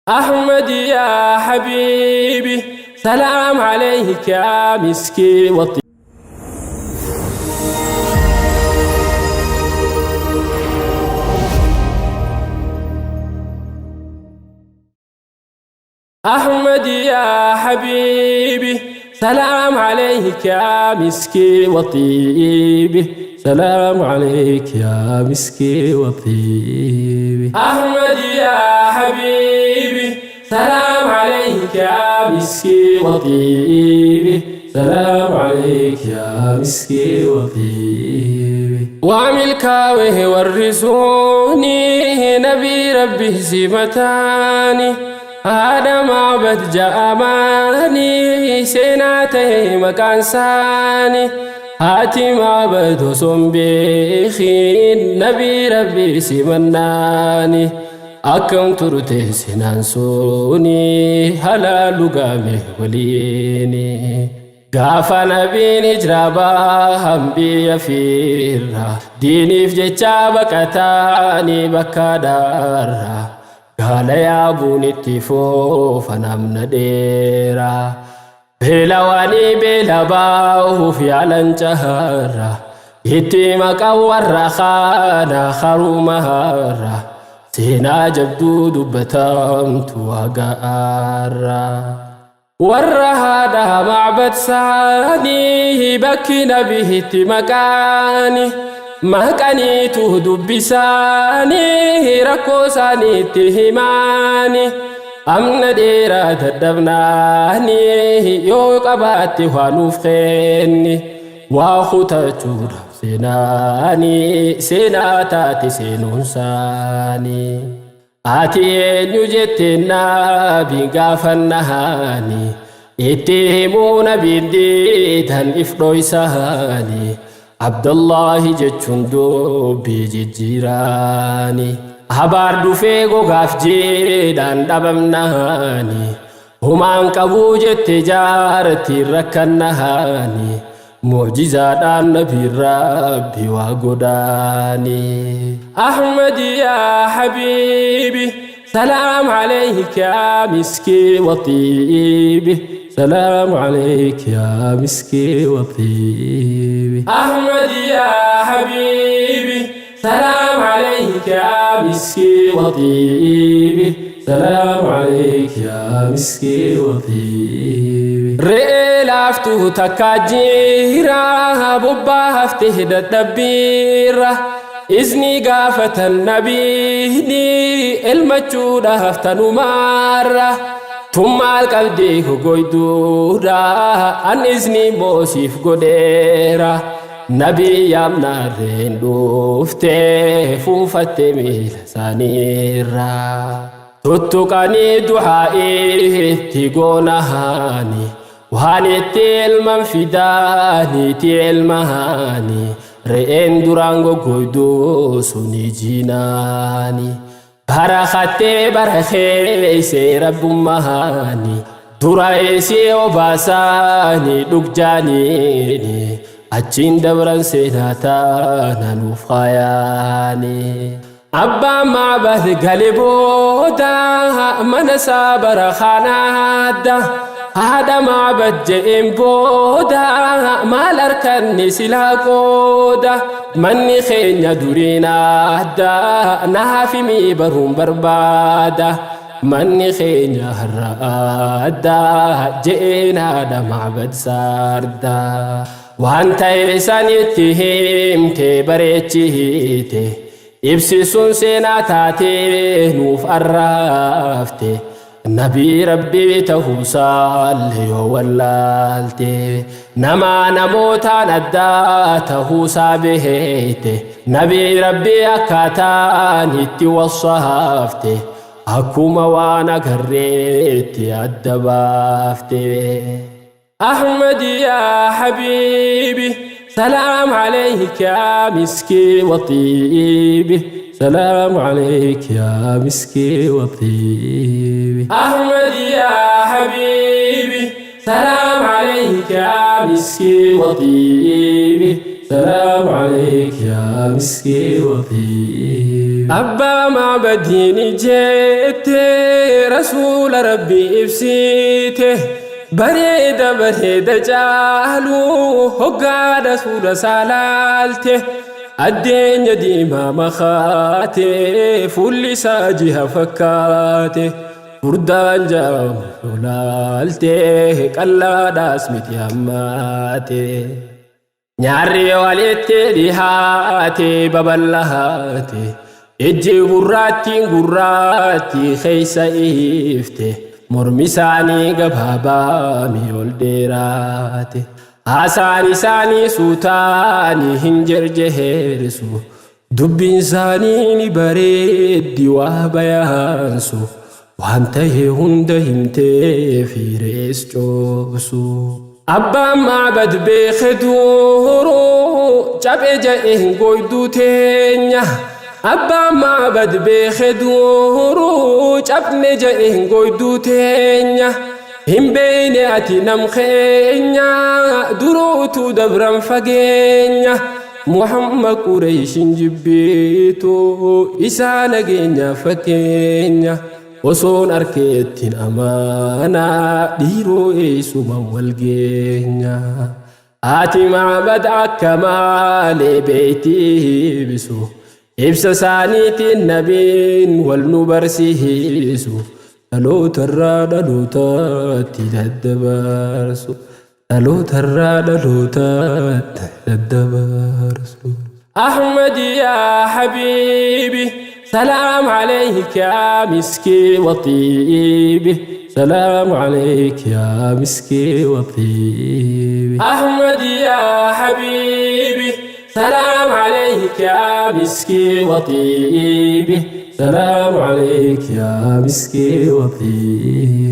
أحمد يا حبيبي سلام عليك يا مسكي وطيب. أحمد يا حبيبي سلام عليك يا مسكي وطيبي، سلام عليك يا مسكي وطيبي. أحمد يا حبيبي سلام عليك يا مسكي وطيبي، سلام عليك يا مسكي وطيبي. وعمل كاوه ورثوني نبي ربي سمتاني، هذا معبد جاماني سيناته مكان ساني، هاتي معبد سنبيخين نبي ربي سمناني، أكم ترته سنانسوني هلا لقامه وليني. Gaafa nabiin hijraa bahan biyya fiirra, diiniif jecha baqataanii bakka daarra, gaala yaabuun itti foofa namna dheera. Beelawaanii beela bahuuf yaalan caharra, itti maqaan warra kaana harumaharra, seenaa jabduu dubbatamtu hagaarra. Warra haadha macbad saanii bakki nabiitti maqaani, maqaniitu dubbisaanii rakkoo isaaniitti himaani, amna dheeraa dadhabnaanii yoo qabaatte waa nuuf kenni, waa kutachuudhaaf seenaanii seenaa taate seenuunsaanii. Ati eenyu jettee nabiin gaafannaani, itti himuu nabiin diidan if dhoysaani, Abdullaahi jechuun dubbii jijjiiraani. Abaar dhufee gogaaf jiidhaan dhabamnaani, humaan qabuu jette jaartiin rakkannaani, mucjizaadhaan nabiin rabbi waa godhaani. أحمد يا حبيبي سلام عليك يا مسكي وطيبي، سلام عليك يا مسكي وطيبي. أحمد يا حبيبي سلام عليك يا مسكي وطيبي، سلام عليك يا مسكي وطيبي. Re'ee laaftuu takka jira bobbaaftee dadhabbiirra, izni gaafatan nabiini elmachuudhaaf tanumaarra, tun maal qabdee gogoyduudha an izni moosiif godheera. Nabii yaamnaarreen dhuftee fuufatte miila isaaniirra, tuttuqanii du'aa itti goonahaani, waan itti elman fidaaniiti elmahaani, re'een duraan goggoyduu suni jinaani, barakattee barakeessee rabbummahaani, dura isii obaasaani dhugjaaniini, achiin dabran seenaa taana nuuf kaayaani. Abbaan Macbad gale booda mana isaa bara kanaadda, haadha Macbad je'een booda maal harkanni silaa qooda, manni keenya duriin adda naaf himii baruun barbaada, manni keenya har'a adda je'een haadha Macbad sarda. Waan ta'e sanitti himte bareechite, ibsisuun seenaa taatee nuuf arraafte, nabii rabbii ta'uusaallee yoo wallaalte, nama namootaan addaa ta'uusaa beekte, nabii rabbii akkaataan itti wasaafte, akkuma waan agarreetti adda baafte. أحمد يا حبيبي سلام عليك يا مسكي وطيبي، سلام عليك يا مسكي وطيبي. أحمد يا حبيبي سلام عليك يا مسكي وطيبي، سلام عليك يا مسكي وطيبي. Abbaa Macbadiin jette Rasuula Rabbii ibsite. Bareeda bareeda caalu hoggaa rasuula saalaalte. Addeenya diimaa makaate fuulli isaa jiha fakkaate. Furdaan jaamu laalte qallaadhaas miti hammaate. Nyaarri walitti dhihaate babal'aate. Ijji gurraattiin gurraatti keessa ifte. Mormi isaanii gabaabaa mi ol dheeraate. Haasaan isaanii suutaanii hin jerjeersu. Dubbiin isaanii ni bareeddi waa bayaansu. Waan ta'e hunda himtee fiirees coobsu. Abbaan Maabad beeke duuruu caphe ja'e hin goyduu teenya. Abbaan Maabad beeke duuruu caphne ja'e hin goyduu teenya. Hin beeyne ati nam keenya duruutu dabran fageenya. Muhammad Qureeshin jibbiitu isaa nageenya fakkeenya. Osoon arkeettiin amaanaa dhiiroo eessuma wal geenya. Haati Maabad akka maalee beektii ibisu. Ibsa isaaniitiin nabiin wal nu barsiisu. Dhalootarraa dhalootatti daddabarsu. Dhalootarraa dhalootatti daddabarsu. Ahmad yaa habiibi سلام عليك يا مسكي وطيبي، سلام عليك يا مسكي وطيبي. أحمد يا حبيبي سلام عليك يا مسكي وطيبي، سلام عليك يا مسكي وطيبي.